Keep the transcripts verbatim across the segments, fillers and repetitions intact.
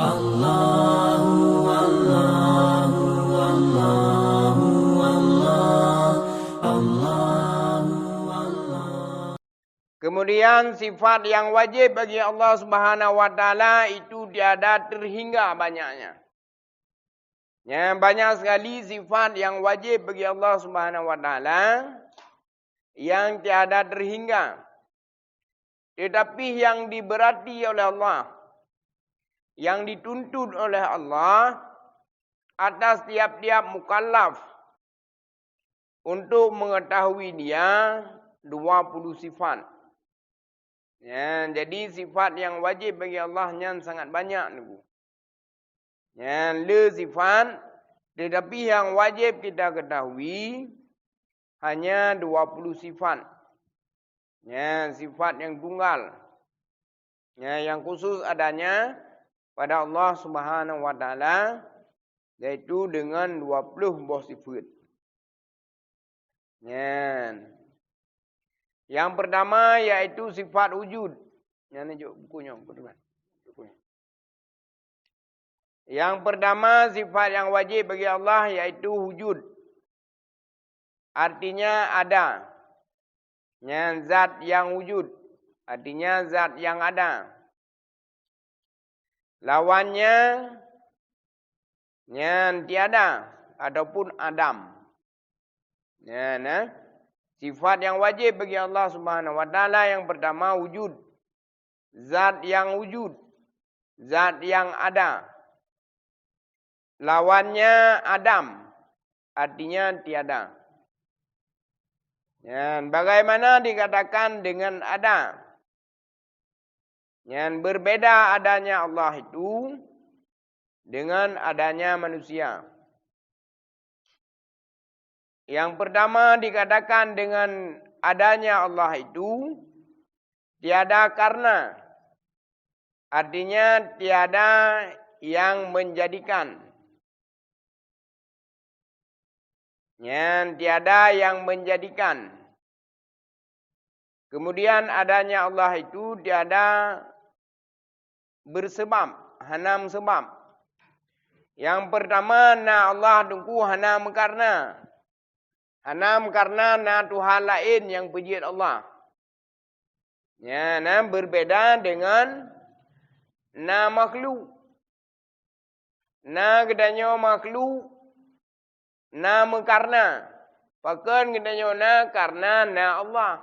Allahu, Allahu, Allahu, Allah, Allahu, Allah. Kemudian sifat yang wajib bagi Allah Subhanahu wa Taala itu tiada terhingga banyaknya. Ya, banyak sekali sifat yang wajib bagi Allah Subhanahu wa Taala yang tiada terhingga. Tetapi yang diberati oleh Allah, yang dituntut oleh Allah atas tiap-tiap mukallaf untuk mengetahui dia dua puluh sifat. Ya, jadi sifat yang wajib bagi Allah nyan sangat banyak, Teungku. Nyan le sifat, tetapi yang wajib kita ketahui hanya dua puluh sifat. Ya, sifat yang tunggal. Ya, yang khusus adanya pada Allah Subhanahu wa Taala, yaitu dengan dua puluh boh sifat. Nyan. Yang pertama yaitu sifat wujud. Nyan ni jok buku nyoe, buku nyoe. Buku nyoe. Yang pertama sifat yang wajib bagi Allah yaitu wujud. Artinya ada. Nyan zat yang wujud. Artinya zat yang ada. Lawannya nyan tiada ataupun adam. Nyan, eh, sifat yang wajib bagi Allah Subhanahu wa Taala yang pertama wujud. Zat yang wujud, zat yang ada. Lawannya adam, artinya tiada. Nyan, bagaimana dikatakan dengan ada? Nyan, berbeda adanya Allah itu dengan adanya manusia. Yang pertama dikatakan dengan adanya Allah itu tiada karena, artinya tiada yang menjadikan. Nyan tiada yang menjadikan. Kemudian adanya Allah itu tiada bersebab, hana meusebab. Yang pertama, na Allah Teungku hana meukarna. Hana meukarna na Tuhan laén nyang peujeuet Allah. Nyan, na berbeda dengan na makhluk. Na geutanyoe makhluk, na meukarna. Pakon geutanyoe na? Karna na Allah.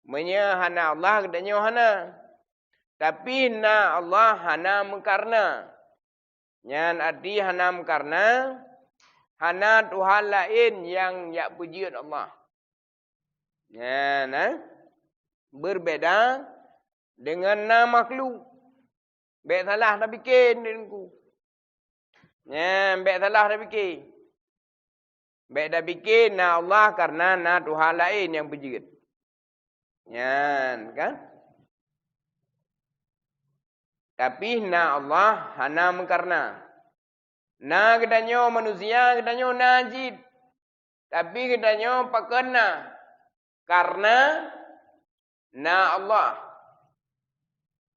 Meunyoe hana Allah, geutanyoe hana. Tapi na Allah hana meukarna. Nyan arti hana meukarna, hana Tuhan laén nyang jak peujeuet Allah. Nyan, eh, berbeda dengan na makhluk. Bék salah tapike, Teungku. Nyan, bék salah tapike. Bék tapike na Allah karena na Tuhan laén nyang peujeuet. Nyan, kan? Tapi na Allah hana meukarna. Na geutanyoe manusia, geutanyoe na cit. Tapi geutanyoe pakon na? Karena na Allah.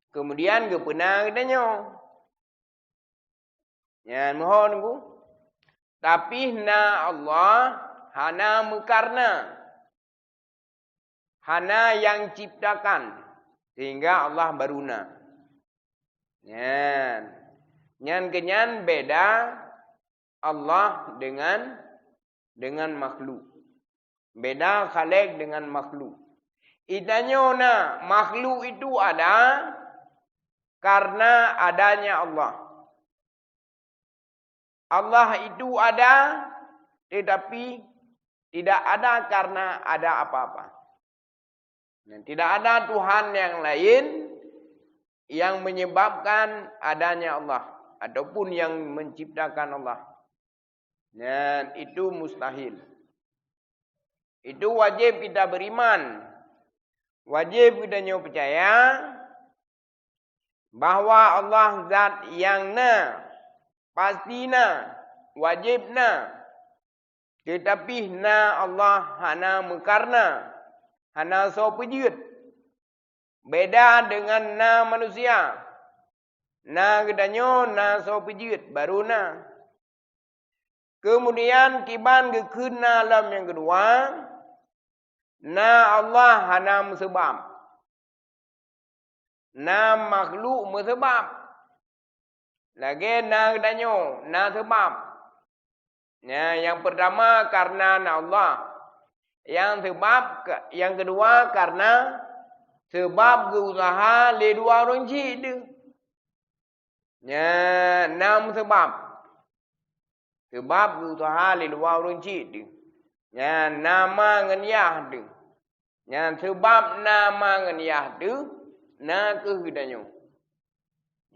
Kemudian geupeuna geutanyoe. Nyan mohon ku. Tapi na Allah hana meukarna. Hana nyang ciptakan, sehingga Allah baru na. Nyan. Nyan keunyan beda Allah dengan, dengan makhluk. Beda Khalik dengan makhluk. Geutanyoe na, makhluk itu ada karena adanya Allah. Allah itu ada, tetapi tidak ada karena ada apa-apa. Dan tidak ada Tuhan yang lain yang menyebabkan adanya Allah ataupun yang menciptakan Allah. Dan itu mustahil. Itu wajib kita beriman. Wajib geutanyoe peucaya bahwa Allah zat nyang na, pasti na, wajéb na. Teutapi na Allah hana meukareuna, hana soe peujeuet. Beda deungon na manusia. Na geutanyoe na soe peujeuet, baru na. Keumudian kiban geukheun na lom nyang keudua, na Allah hana meuseubab. Na makhluk meuseubab. Lagée na geutanyoe na seubab. Nyan, nyang peurtama kareuna na Allah. Nyang seubab, nyang keudua kareuna seubab geuuseuha lé dua ureuëng chik deuh. Nyan na meuseubab. Seubab geuuseuha lé dua ureuëng chik deuh. Nyan na ma ngon yah deuh. Nyan seubab na ma ngon yah deuh, na kheueh geutanyoe.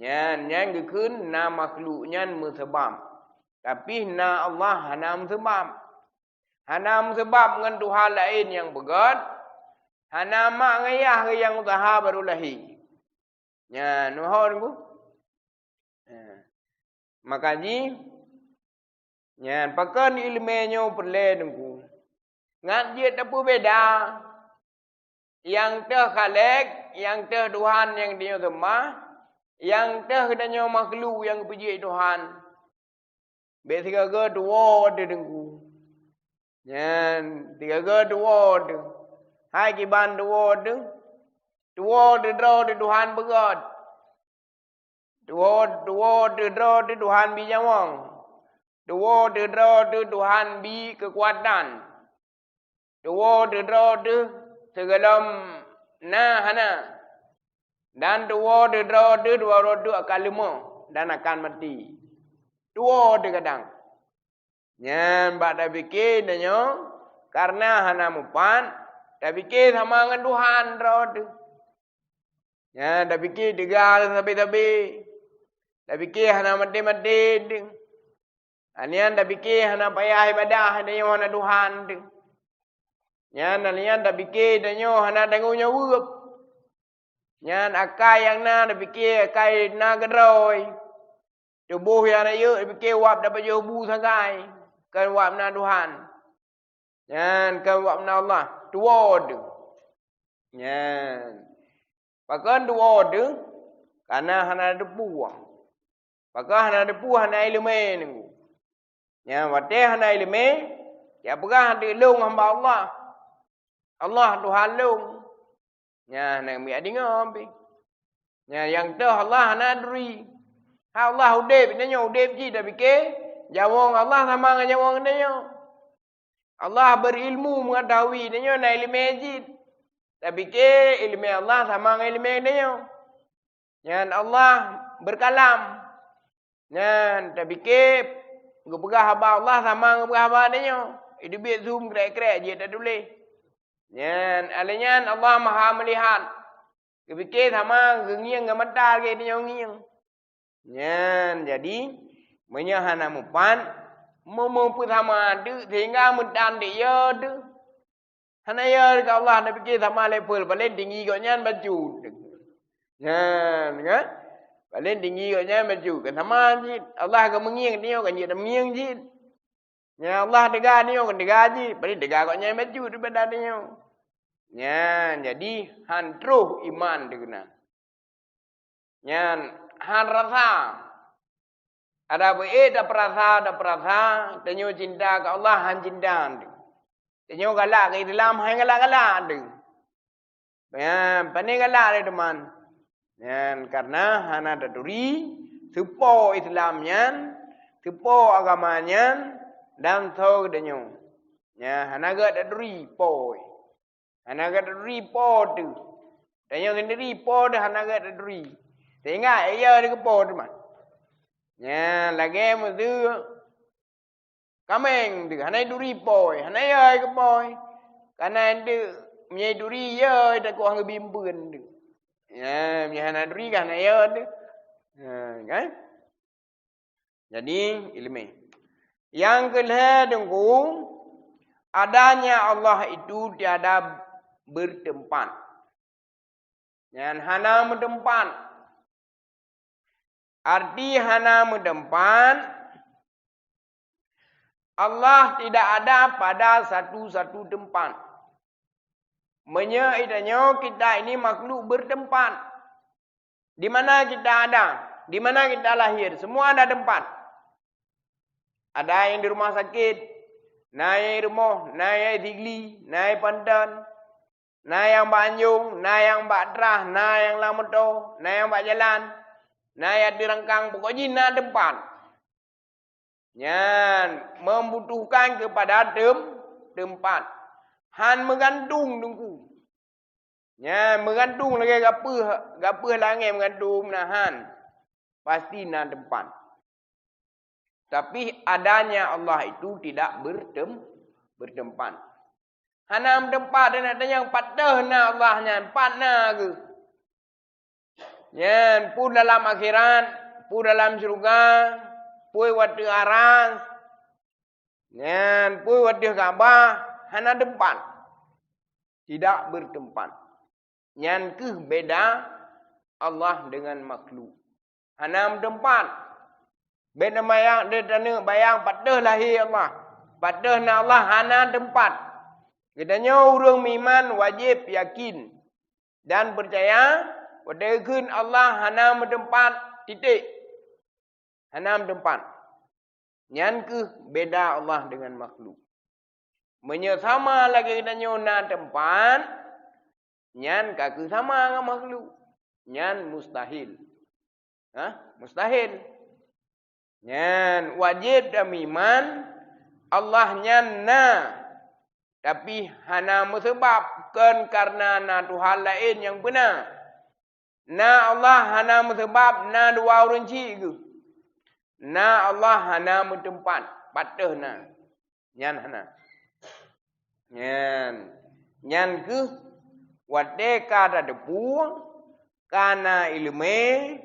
Nyan, nyan geukheun na makhluk nyan meuseubab. Tapi na Allah hana meuseubab. Hana meuseubab ngon tuha laén nyang beugét, hana ma ngon yah nyang useuha barô lahé. Nyan, neuhon ku. Maka jih, nyan pakon iéleumé nyoe peureulée Teungku. Ngat jeuet tapeubeda nyang teuh Khalik, nyang teuh Tuhan nyang tanyoe seumah, nyang teuh geutanyoe makhluk nyang geupeujeuet Tuhan. Bék sigoe-goe tuwoe teuh Teungku. Nyan, sigoe-goe tuwoe teuh. Hai kiban tuwoe teuh. Tuwoe teuh droe teuh Tuhan beugét. Tuwoe, tuwoe teuh droe teuh Tuhan bi nyawöng. Tuwoe teuh droe teuh Tuhan bi keukuatan. Tuwoe teuh droe teuh sigohlom na hana. Dan tuwoe teuh droe teuh dua droe teuh akan leumoh dan akan maté. Tuwoe teuh kadang. Nyan bak tapike tanyoe, kareuna hana mupat, tapike sama ngon Tuhan droe teuh. Nyan tapike teuga sabe-sabe. Tapike hana maté-maté teuh. Nyan tapike hana payah ibadah tanyoe hana Tuhan teuh. Nyan, nyan tapike tanyoe hana tanggong jaweueb. Nyan akai nyang na tapike akai na keudroe. Tuboh nyang rayeuk tapike wab dapat jeubu sagai, kon wab na Tuhan. Nyan kon wab na Allah, tuwoe teuh. Nyan. Pakon tuwoe teuh? Kareuna hana teupeue. Pakon hana teupeue, hana iéleumé Teungku. Nyan watée hana iéleumé, jak peugah di lôn hamba Allah. Allah Tuhan lôn. Nyan hana miet deungoe pih. Nyan nyang teuh Allah hana turi. Hai Allah udeb, tanyoe udeb cit tapike, nyawöng Allah sama ngon nyawöng tanyoe. Allah beurilmu meungeutahui, tanyoe na iéleumé cit. Tapike iéleumé Allah sama ngon iéleumé tanyoe. Nyan Allah beukalam. Nyan tapike geupeugah haba Allah sama geupeugah haba tanyoe. Iteubiet sum krek-krek jeuet tatuléh. Nyan, alai nyan Allah maha meulihat. Geupike sama geungieng ngon mata lagée tanyoe ngieng. Nyan, jadi, meunyoe hana mupat, meumeupeusama teuk sehingga meutan teuk yo teuh. Hana yo keu Allah, tapike sama level, paléng tinggi gobnyan bacut. Nyan, kan? Paléng tinggi gobnyan bacut. Kan sama cit. Allah ka meungieng, tanyoe kan jeuet tameungieng cit. Nyan Allah teuga tanyoe, kan teuga cit. Paléng teuga gobnyan bacut daripada tanyoe. Nyan, jadi han troh iman teuh keunan. Nyan han rasa. Ada beu-ék tapeurasa, tapeurasa, tanyoe cinta keu Allah, han cinta teuh. Tanyoe galak keu Islam, han galak-galak teuh. Nyan, pane galak lé teuma. Nyan, kareuna hana taturi, seupo Islam nyan, seupo agama nyan, dan soe geutanyoe. Nyan, hana gét taturi, po. Hana gét taturi po teuh. Tanyoe sendiri po teuh hana gét taturi. Sehingga, eh, yo teuh keu po teuma. Nyan, lagée miseue kaméng teuh, hana ituri po, hana yo keu po. Kareuna teuh, meunyoe ituri yo, takot han geubimbeuen teuh. Nyan, meunyoe hana turi kan hana yo teuh. Nyan, kan? Jadi, iéleumé. Nyang keulhée Teungku, adanya Allah itu tiada bertempat. Nyan hana meuteumpat. Arti hana meuteumpat, Allah tidak ada pada satu-satu tempat. Meunyoe geutanyoe kita ini makhluk bertempat, di mana kita ada? Di mana kita lahir, semua ada tempat. Ada yang di rumah sakit, na nyang di rumoh, na nyang di Sigli, na nyang di Panton, na nyang bak anjong, na nyang bak trah, na nyang lam moto, na nyang bak jalan, na nyang di rangkang, pokok jih na tempat. Nyan membutuhkan kepada tem-, tempat. Han meugantung Teungku. Nyan meugantung lagèe gapeuh, gapeuh langèt meugantung meunahan. Pasti na tempat. Tapi adanya Allah itu tidak bertem-, bertempat. Hana meuteumpat, dan tanyong pat teuh na Allah nyan, pat na geuh. Nyan, peue dalam akhirat, peue dalam syeuruga, peue watèe aras, nyan, peue watèe Ka'bah, hana teumpat. Tidak bertempat. Nyan keuh beda Allah dengan makhluk. Hana meuteumpat. Bèk na bayang, bèk taneuk bayang pat teuh lahé Allah. Pat teuh na Allah hana teumpat. Geutanyoe ureueng meuiman wajéb yakin dan peucaya watèe geukheun Allah hana meuteumpat, titik. Hana meuteumpat. Nyan keuh beda Allah dengan makhluk. Meunyoe sama lagèe geutanyoe na teumpat, nyan ka kheueh sama ngon makhluk. Nyan mustahil. Hah? Mustahil. Nyan wajéb tameuiman Allah nyan na, tapi hana meuseubab, kon kareuna na Tuhan laén nyang beuna. Na Allah hana meuseubab na dua ureueng chik geuh. Na Allah hana meuteumpat, pat teuh na. Nyan hana. Nyan. Nyan keuh watèe ka tateupeue, ka na ileumèe,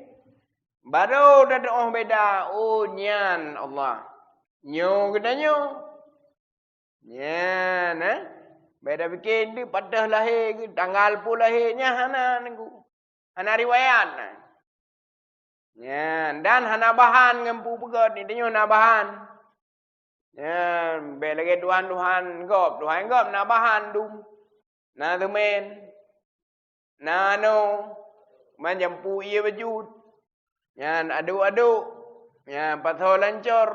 barô tateu'oh beda, oh, nyan Allah. Nyoe geutanyoe. Nyan, eh. Bèk tapike deuh pat teuh lahé geuh, tanggal peue lahé, nyan hana Teungku. Hana riwayat na. Nyan, dan hana bahan ngon peue peugöt, geutanyoe na bahan. Nyan, bèk lagèe tuhan-tuhan gob. Tuhan gob na bahan dum. Na seumén. Na anoe, ban jampu ié bacut. Nyan aduk-aduk. Nyan pasoe lam cor.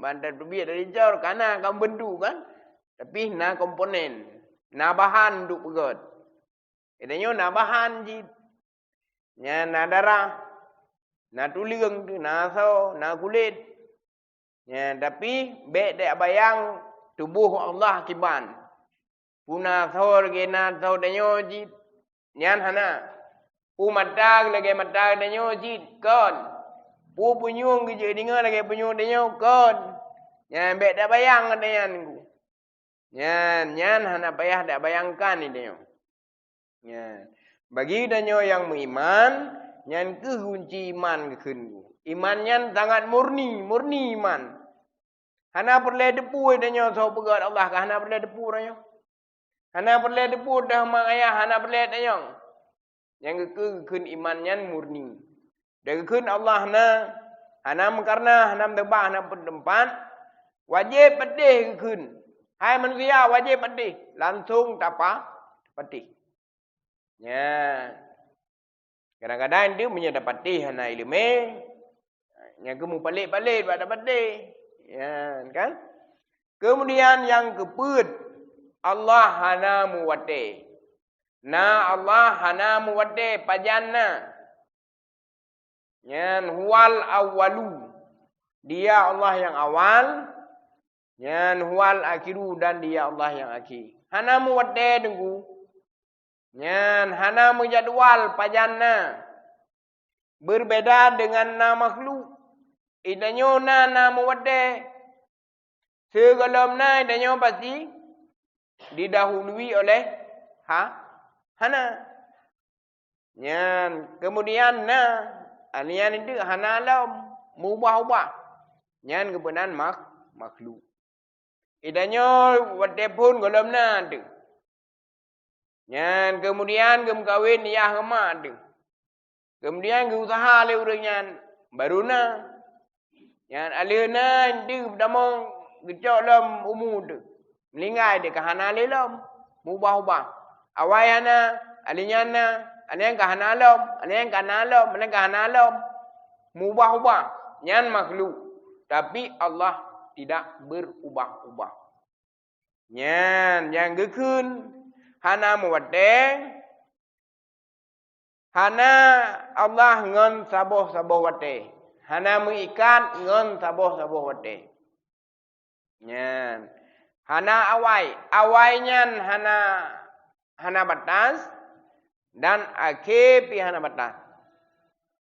Ban tateubiet dari cor, ka na kan beuntuk kan. Tapi na komponen. Na bahan untuk peugöt. Geutanyoe na bahan cit. Nyan na darah, na tuleueng, na asoe, na kulét. Nyan, tapi bèk tabayang tuboh Allah kiban. Peue na asoe lagèe na asoe tanyoe cit, nyan hana. Peue mata lagèe mata tanyoe cit, kon. Peue punyueng geujeuet deungoe lagèe punyueng tanyoe, kon. Nyan bèk tabayang ngon nyan. Nyan, nyan hana payah tabayangkan geutanyoe. Nyan. Bagi geutanyoe nyang meuiman, nyan keuh gunci iman geukheun. Iman nyan sangat murni, murni iman. Hana peureulèe teupeue geutanyoe soe peugöt Allah ka, hana peureulèe teupeue geutanyoe. Hana peureulèe teupeue teuh ma ayah, hana peureulèe tanyong. Nyang geukheun, geukheun iman nyan murni. Dan geukheun Allah na, hana meukareuna, hana meuteubah, hana meuteumpat, wajéb patéh geukheun. Hai manusia, wajéb patéh, langsông tapa-, tapatéh. Nyan. Kadang-kadang deuh meunyoe tapatéh hana ileumèe, nyan keuh mupalét-palét bak tapatéh. Nyan kan? Keumudian nyang keupeuet, Allah hana meuwatèe. Na Allah hana meuwatèe, pajan na. Nyan huwal awwalu. Dia Allah nyang awal. Nyan huwal akhiru, dan Dia Allah nyang akhé. Hana meuwatèe Teungku. Nyan hana meujadwal pajan na. Berbeda dengan na makhluk. Geutanyoe na, na meuwatèe. Sigohlom na, geutanyoe pasti didahului oleh ha-, hana. Nyan, keumudian na, nyan deuh hana lom, meubah-ubah. Nyan geupeunan mak-, makhluk. Geutanyoe watèe phôn gohlom na teuh. Nyan keumudian geumeukawen yah ngon mak teuh. Keumudian geuuseuha lé ureueng nyan, barô na. Nyan alèh na deuh tamong geucok lom umu teuh. Meuninggai teuh ka hana lé lom, meubah-ubah. Awai hana, alèh nyan na, alèh nyan ka hana lom, alèh nyan ka na lom, alèh nyan ka hana lom. Mubah-ubah, nyan makhluk. Tapi Allah tidak berubah-ubah. Nyan nyang geukheun hana meuwatée, hana Allah ngon saboh-saboh watée, hana meuikat ngon saboh-saboh watée. Nyan. Hana awai. Awai nyan hana, hana batas, dan akhé pih hana batas.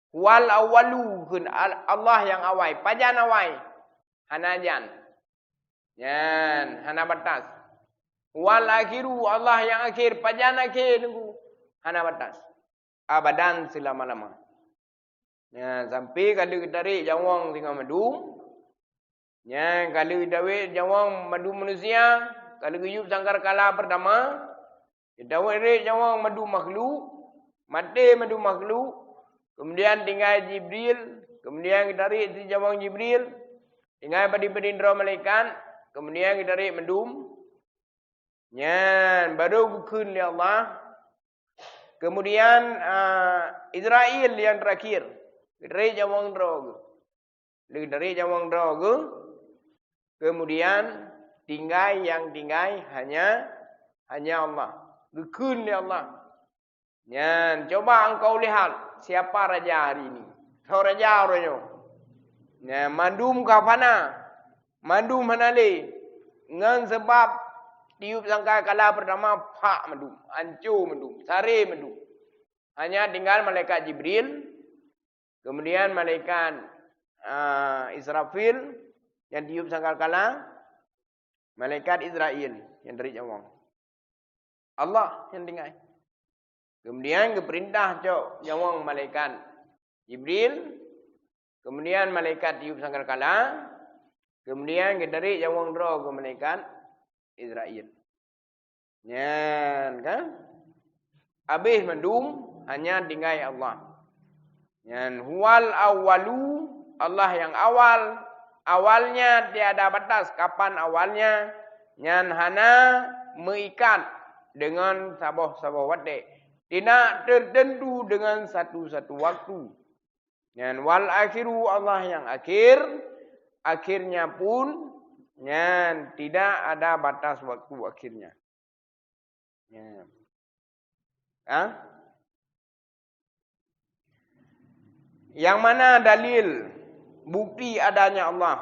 Huwal awwalu, kheun Al-, Allah nyang awai. Pajan awai? Hana jan. Nyan, hana batas. Huwal akhiru, Allah nyang akhé. Pajan akhé, Teungku? Hana batas. Abadan, seulama-lama. Nyan, sampai ka lheueh geutarek nyawöng singoh mandum. Nyan, ka lheueh geutarek nyawöng mandum manusia, ka lheueh geuyueb sangkakala peurtama, geutarek nyawöng mandum makhluk, maté mandum makhluk, kemudian tinggai Jibril, kemudian geutarek si nyawöng Jibril, tinggai padum-padum droe malaikat, kemudian geutarek mandum. Nyan, barô geukheun lé Allah. Kemudian, a, Israel nyang terakhir. Geutarek nyawöng droe geuh. Lheueh geutarek nyawöng droe geuh, kemudian tinggai nyang tinggai hanya, hanya Allah. Geukheun lé Allah. Nyan, coba engkau lihat siapa raja hari ini. Soe raja uroe nyoe? Nyan, mandum ka fana. Mandum hana lé. Ngon sabab tiup sangkakala peurtama, phak mandum, anco mandum, saré mandum. Hanya tinggal malaikat Jibril, kemudian malaikat, a, Israfil nyang tiup sangkakala, malaikat Israel nyang tarek nyawöng. Allah nyang tinggai. Kemudian geupeurintah cok nyawöng malaikat Jibril, kemudian malaikat tiup sangkakala, kemudian geutarek nyawöng droe keu malaikat Israel. Nyan kan? Habéh mandum, hanya tinggai Allah. Nyan huwal awwalu, Allah nyang awal. Awalnya tiada batas, kapan awalnya, nyan hana meuikat deungon saboh-saboh watée. Tidak tertentu dengan satu-satu waktu. Nyan wal akhiru, Allah nyang akhir, akhirnya pun nyan tidak ada batas waktu akhirnya. Nyan. Ha? Yang mana dalil bukti adanya Allah?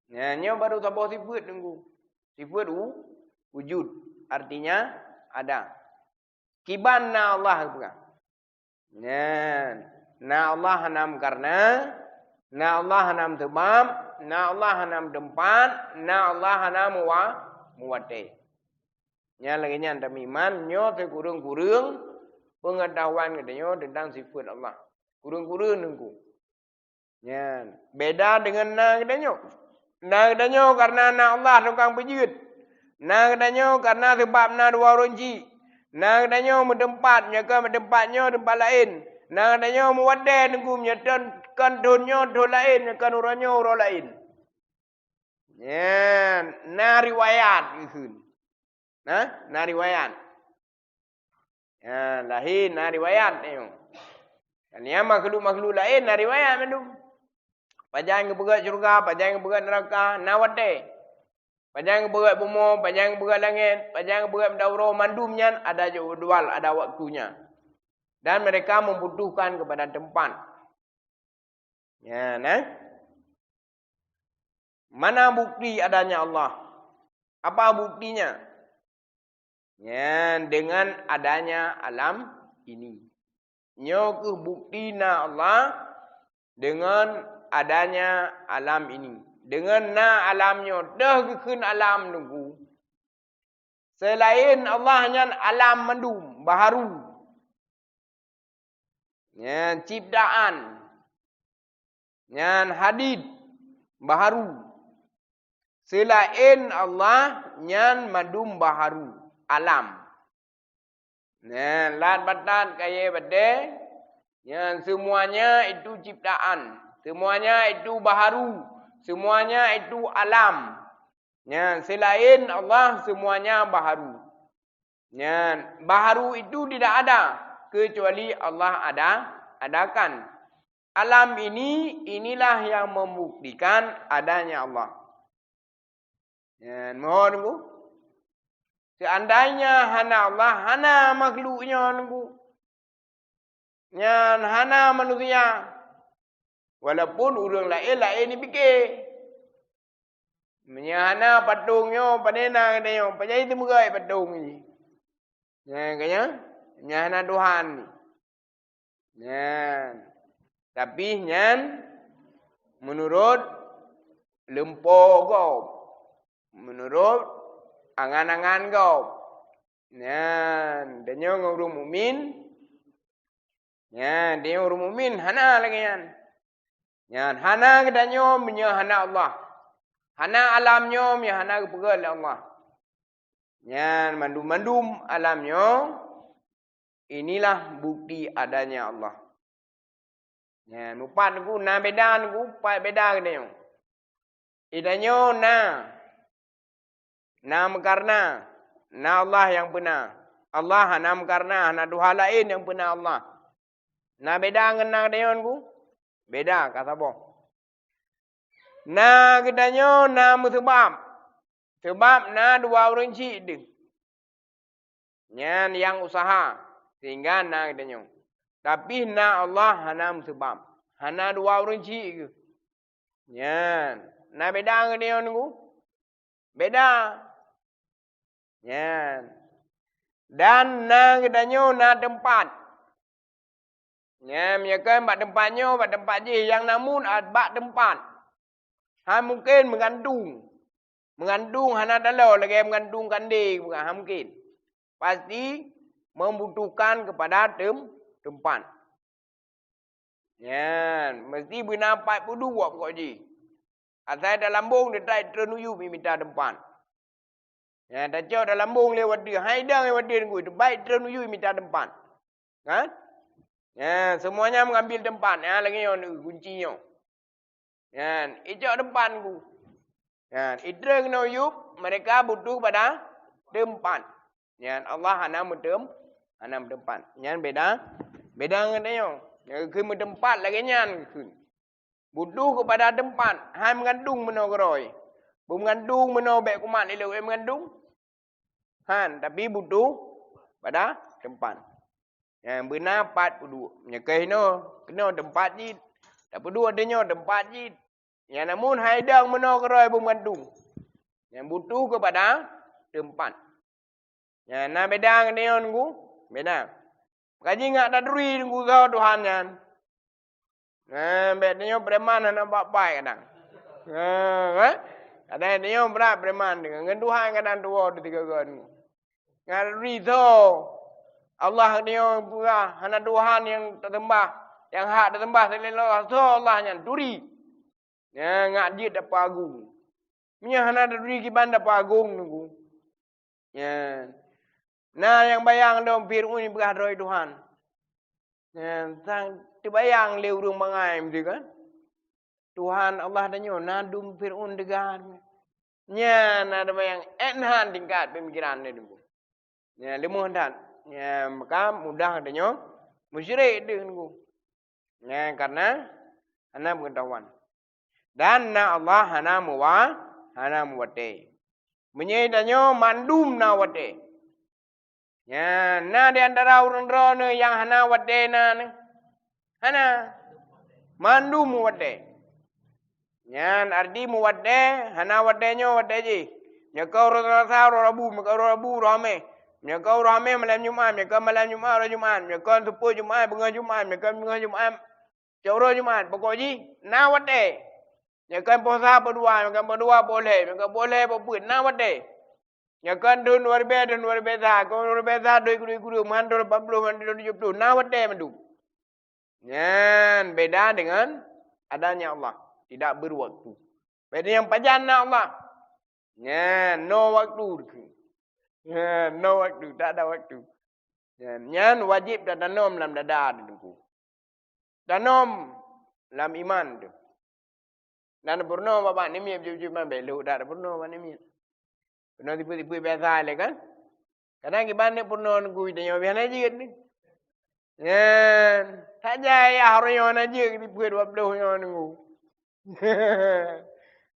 Nyan, nyoe baru saboh sifeut Teungku. Sifeut wu-, wujud, artinya ada. Kiban na Allah geupeugah. Nyan, na Allah hana meukareuna, na Allah hana meuseubab, na Allah hana meuteumpat, na Allah hana meuwa-, meuwatée. Nyan lagée nyan tameuiman, nyoe sikureueng-kureueng peungeutahuan geutanyoe teuntang sifeut Allah. Kureueng-kureueng Teungku. Nyan, beda deungon na geutanyoe. Na geutanyoe kareuna na Allah tukang peujeuet. Na geutanyoe kareuna sabab na dua ureuëng chik. Na geutanyoe meuteumpat, meunyoe kon meuteumpat nyoe teumpat laén. Na geutanyoe meuwatée Teungku, meunyoe kon thon nyoe thon laén, meunyoe kon uroe nyoe uroe laén. Nyan, na riwayat geukheun. Na, na riwayat. Ha, lahé na riwayat nyoe. Kan nyan makhluk-makhluk laén na riwayat mandum. Pajan geupeugét syeuruga, pajan geupeugét neuraka, na watée. Pajan geupeugét bumoe, pajan geupeugét langét, pajan geupeugét meudaurô, mandum nyan ada jadwal, ada waktunya. Dan mereka membutuhkan kepada tempat. Nyan, eh? Mana bukti adanya Allah? Apa buktinya? Nyan, dengan adanya alam ini. Nyoe kheueh bukti na Allah dengan adanya alam ini. Dengan na alam nyoe, deuh geukheun alam Teungku. Seulaén Allah nyan alam mandum, baharu. Nyan ciptaan. Nyan hadit, baharu. Seulaén Allah nyan mandum baharu, alam. Nyan lat batat kayée batée, nyan semuanya itu ciptaan, semuanya itu baharu, semuanya itu alam. Nyan, selain Allah, semuanya baharu. Nyan, baharu itu tidak ada, kecuali Allah ada, adakan. Alam ini, inilah yang membuktikan adanya Allah. Nyan, mohon ku. Seandainya hana Allah, hana makhluk nyoe ku. Nyan hana manusia. Walaupun ureuëng laén-laén jipike. Meunyoe hana patong nyoe, pane na geutanyoe, pane jiteumeugét patong jih. Nyan ka nyan, nyan hana Tuhan. Nyan. Tapi nyan meunurot lumpo gob. Meunurot angan-angan gob. Nyan, tanyoe ngon ureuëng mukmin. Nyan, tanyoe ureuëng mukmin hana lagée nyan. Nyan, hana geutanyoe meunyoe hana Allah. Hana alam nyoe meunyoe hana geupeugét lé Allah. Nyan, mandum-mandum alam nyoe, inilah bukti adanya Allah. Nyan, mupat ku na beda ku, pat beda geutanyoe. Geutanyoe na, na meukarna, na Allah nyang peuna. Allah hana meukarna, hana tuha laén nyang peuna Allah. Na beda ngon na geutanyoe ku? Beda, ka saboh. Na geutanyoe na meuseubab. Seubab na dua ureuëng chik deuh. Nyan nyang usaha, sehingga na geutanyoe. Tapi na Allah hana meuseubab. Hana dua ureuëng chik geuh. Nyan, na beda ngon tanyoe ku? Beda. Nyan. Dan na geutanyoe na teumpat. Nyan, meunyoe kon bak teumpat nyoe, bak teumpat jih, nyang na muet bak teumpat. Hana mungken meugantung. Meugantung hana taloe lagée meugantung kandé, hana mungken. Pasti membutuhkan kepada tem-, teumpat. Nyan, mesti beuna pat peuduek pokok jih. Asai talambong, teutab treun u yup mita teumpat. Nyan, tacok talambong lé watée, hai dang lé watée nunggu, teutab treun u yup mita teumpat. Kan? Nyan, semuanya mengambil tempat. Nyan, lagée nyoe kunci nyoe. Nyan, icok teumpat ku. Nyan, itreun keunoe yup, mereka butuh pada teumpat. Nyan, Allah hana meuteum-, hana meuteumpat. Nyan beda, beda ngon tanyoe. Nyan keu meuteumpat lagée nyan keu. Butuh keupada teumpat, han meugantung meunoe keurôi. Beumeugandung meunoe bék kumat ilée meugantung. Han, tapi butuh pada teumpat. Nyang beuna pat peuduek. Meunyoe keunoe, keunoe teumpat jih. Tapeuduek tanyoe teumpat jih. Nyang namun hai dang meunoe keurôi beumeugandung. Nyang butuh keupada teumpat. Nyang na beda ngon tanyoe nunggu? Beda. Maka jih ngat taturi nunggu soe Tuhan nyan. Nah, bék tanyoe preman hana bapai kadang. Nah, kan? Kadang tanyoe brat preman deungon ngon Tuhan kadang tuwoe di tiga gon. Ngat ridho Allah nyoe peugah hana Tuhan nyang taseumbah, nyang hak taseumbah selain Allah. Soe Allah nyan? Turi. Nyan ngat jeuet dapa agung. Meunyoe hana taturi kiban dapa agung nunggu. Nyan. Na nyang bayang dong Fir'aun peugah droe Tuhan. Nyan, sang teubayang lé ureuëng bangai meuti kan? Tuhan Allah tanyoe na dum Fir'aun teuga. Nyan na teubayang, eh, na tingkat pemikiran dia tu. Nyan leumoh that. Nyan maka mudah tanyoe musyrik tu nunggu. Nyan karena hana pengetahuan. Dan na Allah hana muwa-, hana muwatée. Meunyoe tanyoe mandum na watée. Nyan, na di antara ureuëng droeneuh nyang hana watée na nyoe? Hana. Mandum watée. Nyan arti muwatée, hana watée nyoe watée jih. Meunyoe ka uroe Selasa, uroe Rabu, meunyoe ka uroe Rabu, uroe Hamé. Meunyoe ka uroe Hamé, malam Jumat, meunyoe ka malam Jumat, uroe Jumat, meunyoe ka seupôt Jumat, beungoh Jumat, meunyoe ka beungoh Jumat, cok uroe Jumat. Pokok jih, na watée. Meunyoe ka poh sa, poh dua, meunyoe ka poh dua, poh lhée, meunyoe ka poh lhée, poh peuet, na watée. Nyoe kon thon dua ribée, thon dua ribée sa, kon dua ribée sa, dua ribée dua puluh, meuhan thon lapan puluh, meuhan thon tujoh puluh, na watée mandum. Nyan beda dengan adanya Allah, tidak berwaktu. Beda nyang pajan na Allah. Nyan, no waktu. Nyan, no waktu, tak ada waktu. Nyan, nyan wajéb tatanom lam dada teuh. Tanom lam iman teuh. Dan peurunoe bak namiet jeuet-jeuet man bék lhok that peurunoe bak namiet. Peurunoe tipeue-tipeue biasa lé kan? Kadang kiban ni peurunoe nunggu tanyoe biasa jeuet ni. Nyan, saja ayah uroe nyoe na jeuet di peuet dua ploh nyoe nunggu.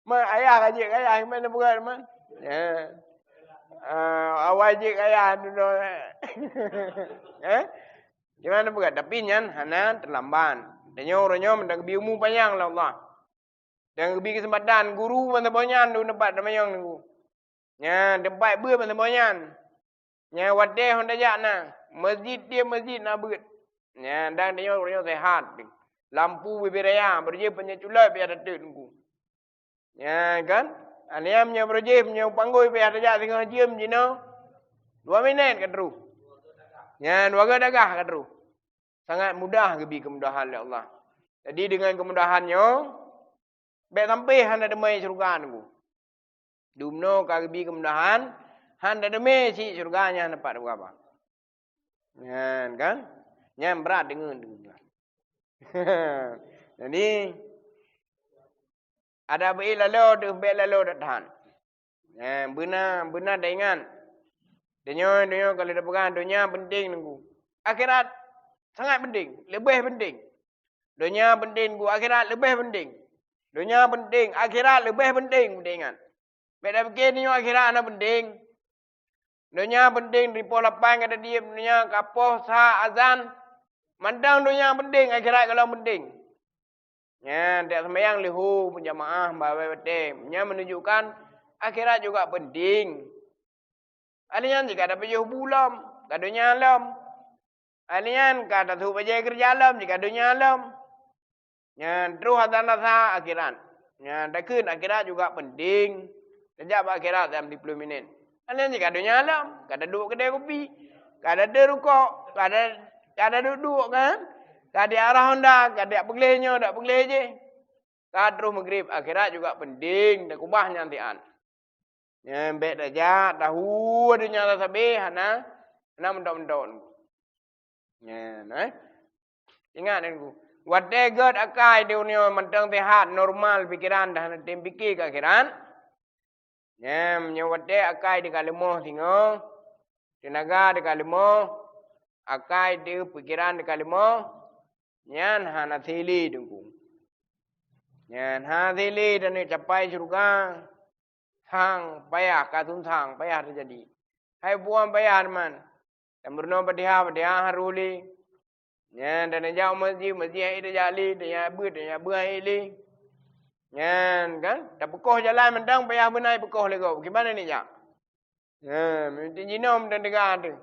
Ma ayah ka jeuet kaya, gimana bukan man? Ya. Ah, awai jeuet kaya dulu. Eh? Gimana bukan? Tapi nyan hana terlambat. Dan nyoe uroe nyoe meunan geubi umu panyang lé Allah. Dan geubi keuseumpatan guru ban saboh nyan dum teumpat teumanyong nunggu. Nyan teumpat beuet ban saboh nyan. Nyan watée hon tajak na, masjid tiep masjid na beuet. Nyan dan tanyoe uroe nyoe sehat. Lampu bibir raya, beureujeue panyang culot payah tateuk nunggu. Nyan kan? Alham nyoe beureujeue nyoe panggôi payah tajak singoh jeuem jinoe. Dua minét ka troh. Nyan dua gah dagah ka troh. Sangat mudah geubi keumudahan lé Allah. Jadi dengan keumudahan nyoe, bék sampai hana teumé syeuruga nunggu. Dumnoe ka geubi keumudahan, hana teumé cit syeuruga nyan dapat geuba. Nyan kan? Nyan brat deungon, deungon. Jadi, ada beu lalo deuh bék lalo that-that. Eh, beuna, beuna taingat. Donya, donya kalau tapeugah donya penting nunggu. Akhirat sangat penting, leubeh penting. Donya penting nunggu, akhirat leubeh penting. Donya penting, akhirat leubeh penting, taingat. Bék tapike donya akhirat hana penting. Donya penting, di poh lapan ka tadiem donya, ka poh sa azan. Mantong donya penting, akhirat golom penting. Nyan, tiep seumayang leuhô, beujamaah, bawai watée. Nyan menunjukkan akhirat juga penting. Alheuh nyan jih ka tapajoh bu lom, ka donya lom. Alheuh nyan ka tasôk bajée keureuja lom, jih ka donya lom. Nyan troh atra rasa akhirat. Nyan takheun akhirat juga penting. Tajak bak akhirat dalam tiga puluh minit. Alheuh nyan jih ka donya lom, ka taduek keudè kupi, ka tateuk rukok, ka ta-, ka taduek-duek kan? Ka diarah honda, ka diak peugleh nyoe, diak peugleh jih. Ka troh maghrib, akhirat juga penting, takubah nyan tian. Nyan bék tajak, tahu donya sabe hana, hana meuntôt-meuntôt. Nyan, eh. Ingat nyan ku. Watée gét akai di uneue mantong sehat, normal pikeran dah hana tem pike keu akhirat. Nyan, meunyoe watée akai di ka leumoh singoh, teunaga di ka leumoh, akai di pikeran di ka leumoh, nyan hana sili teungku. Nyan hana sili dan capai syeuruga. Sang payah, ka sunsang payah teujadi. Hai buang payah teuma. Dan meurunoe Fatihah, Fatihah harôh lé. Nyan dan neujak u masjid, masjid han ék tajak lé, tajak beuet, tajak beuet han ék lé. Nyan kan, tapeukoh jalan mantong payah beuna peukoh lé gob. Kiban neujak? Nyan, meuti jinoe mantong teuga teuh.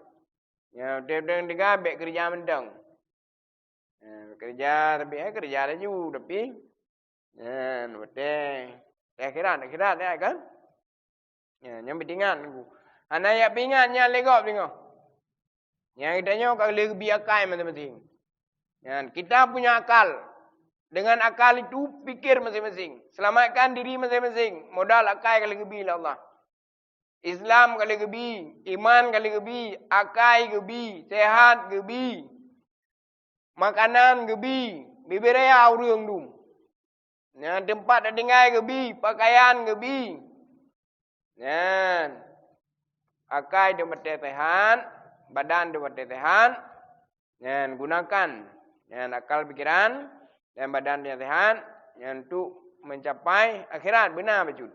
Nyan, mantong teuga bék keureuja mantong. Ha, keureuja tapi, eh, keureuja laju tapi, ha, watée. Di akhirat, akhirat, ya kan? Ya, nyan beutingat nunggu. Hana yak peuingat nyan lé gob singoh. Nyan geutanyoe ka lheueh geubi akai masing-masing. Nyan, kita punya akal. Dengan akal itu pikir masing-masing. Selamatkan diri masing-masing. Modal akai ka lheueh geubi lé Allah. Islam ka lheueh geubi, iman ka lheueh geubi, akai geubi, sehat geubi, makanan geubi, bibiraya ureuëng dum. Nyan teumpat tatinggai geubi, pakaian geubi. Nyan akai teumpat sehat, badan teumpat sehat. Nyan gunakan nyan akal pikiran dan badan nyang sehat nyan untuk mencapai akhirat beuna bacut.